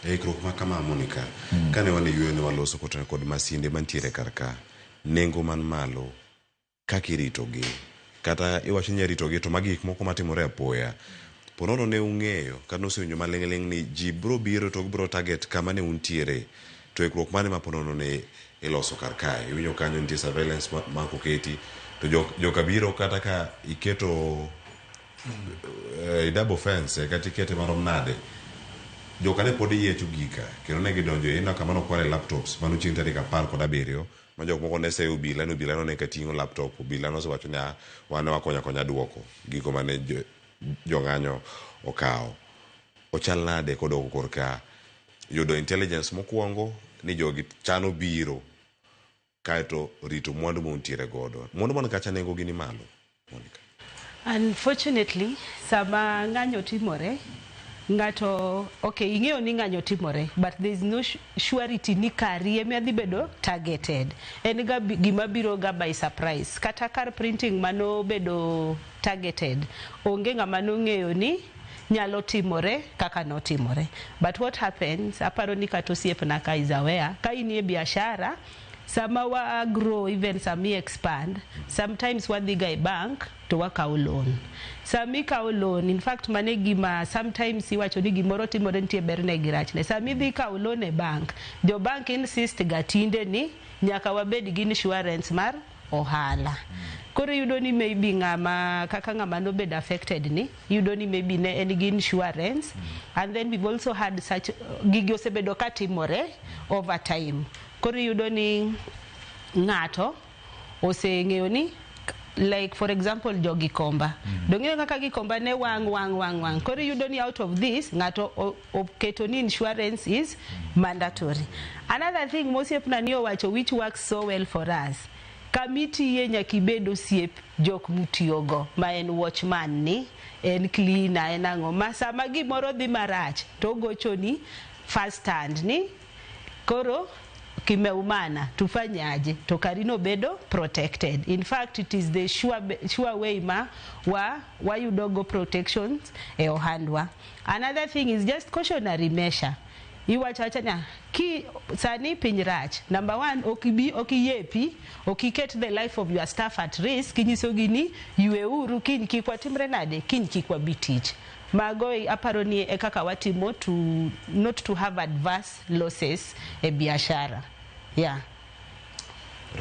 E ikruok ma kama, Monica, kane wan e yueyo ne waloso kotenore kod masinde mantiere kar ka, nengo man malo, kaka iritogi, kata iwacho ni inya ritogi to magi gik moko matimore apoya. Ponono ne ung'eyo kata nusewinjo maling'ling' ni ji bro biro to gibro target kama ne untiere, to ikruok mane ma ponono ne iloso kar kae? Iwinjo kanyo nitie surveillance ma ok oketi to joka biro kata ka iketo idabo fence kata ikete marom nade, joka ne pod yiecho gika kendo ne gidonjo ineno kama nokwale laptops mano chieng' tarik 17 ma jok moko ne seyo obila ni obila none ka ting'o laptop, obila nosewacho ni wan ne wakonyo akonya duoko gigo mane jong'anyo okawo. Ochal nade kodok korka yudo intelligence mokwongo ni jogi chano biro kaeto rito mwandu ma untiere godo? Mwandu man kacha nengo gi ni malo, Monica. Unfortunately, sama ng'anyo timore, ng'ato, okay, ing'eyo ni ng'anyo timore, but there is no surety ni kari ema dhi bedo targeted. En ga gima biro ga by surprise. Kata kar printing manobedo targeted, onge ng'ama nong'eyo ni nyalo timore kaka notimore. But what happens, aparo ni kata osiepna ka is aware, ka in e biashara, sama wa grow, even sama i expand, sometimes wadhi ga e bank to wakawo loan. Sama ikawo loan, in fact mano e gima sometimes iwacho ni gimoro timore, nitie berne gi rachne. Sama idhi kawo loan e bank, jo bank insist ga tinde ni nyaka wabed gi insurance mar ohala. Koro iyudo ni maybe ng'ama kaka ng'ama nobedo affected ni, iyudo ni maybe ne en gi insurance, and then we've also had such gigi osebedo katimore over time. Koro iyudo ni ng'ato oseng'eyo ni, like for example, jo Gikomba. Dong'eyo kaka Gikomba ne wang' wang' wang' wang'. Koro iyudo ni out of this ng'ato oketo ni insurance is mandatory. Another thing mosiepna ni owacho which works so well for us. Kamitiye nyaka ibed osiep jok mutiyogo, ma en watchman ni, en cleaner, en ang'o. Ma sama gimoro dhi marach to ogochoni first hand ni koro kimeumana, tufanyaje? To karino bedo protected. In fact, it is the sure way ma wa wayudogo protections e ohandwa. Another thing is just cautionary measure. Iwacho awacha niya, ki sani piny rach. Number one, ok ibi, ok iyepi, ok iket the life of your staff at risk, inyisogi ni yweuru, kiny kik watimre nade, kiny kik wabi tich. Mago aparo ni e kaka watimo to not to have adverse losses e biashara. Yeah.